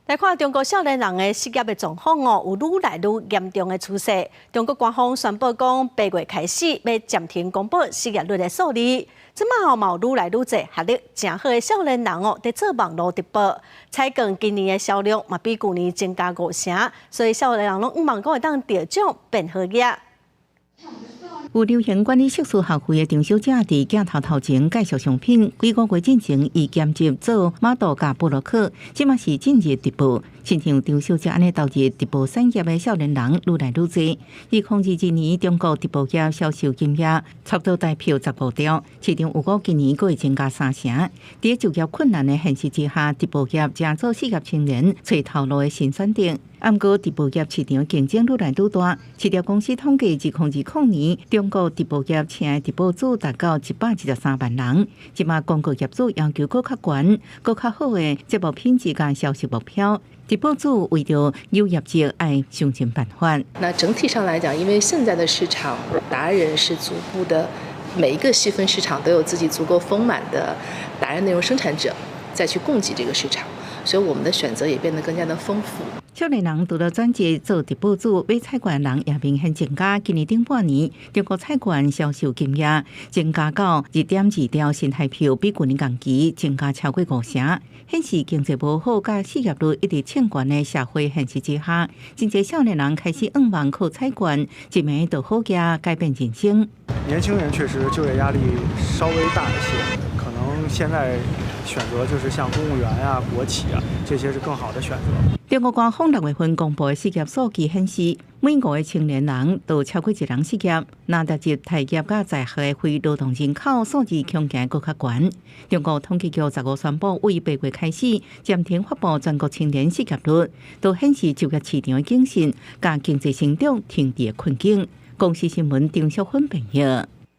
來看中國少年人的失業的狀況哦，有愈來愈嚴重的趨勢。中國官方宣布講，8月開始欲暫停公布失業率的數字。這馬吼嘛有愈來愈濟學歷誠好的少年人哦，佇做網路直播。彩券今年的銷量嘛比舊年增加五成，所以少年人攏向望講會當得獎變好額。有流行管理碩士學位的張小姐佇鏡頭頭前介紹商品。幾個月進前，伊兼職做 model 佮部落客，這馬是進入直播。親像張小姐按呢投入直播產業的少年人愈來愈濟。2022年，中國直播業銷售金額差不多台幣15兆，市場預估今年閣會增加三成。佇就業困難的現實之下，直播業成做失業青年揣頭路的新選擇。毋過直播業市場競爭愈來愈大。市調公司統計，2020年中國直播業請的直播主達到113萬人。這馬廣告業主要求閣較懸、閣較好的節目品質佮銷售目標。直播主為著有業績，愛想盡辦法。那整體上來講，因為現在的市場達人是逐步的，每一個細分市場都有自己足夠豐滿的達人內容生產者，再去供給這個市場，所以我們的選擇也變得更加的豐富。少年人除了轉職做直播主，買彩券的人也明顯增加。今年頂半年，中國彩券銷售金額增加到2.2兆新台幣，比舊年同期增加超過五成。顯示經濟無好，佮失業率一直衝懸的社會現實之下，真濟少年人開始向望靠彩券，一暝就好額改變人生。年輕人確實就業壓力稍微大一些，可能現在選擇就是像公務員啊、國企啊，這些是更好的選擇。中國官方6月份公布的失業數據顯示，每五個青年人都超過一人失業。若列入待業佮在學的非勞動人口數字，恐驚閣較懸。中國統計局15宣布，為8月開始暫停發布全國青年失業率，都顯示就業市場的謹慎，佮經濟成長停滯的困境。公視新聞張淑芬編譯。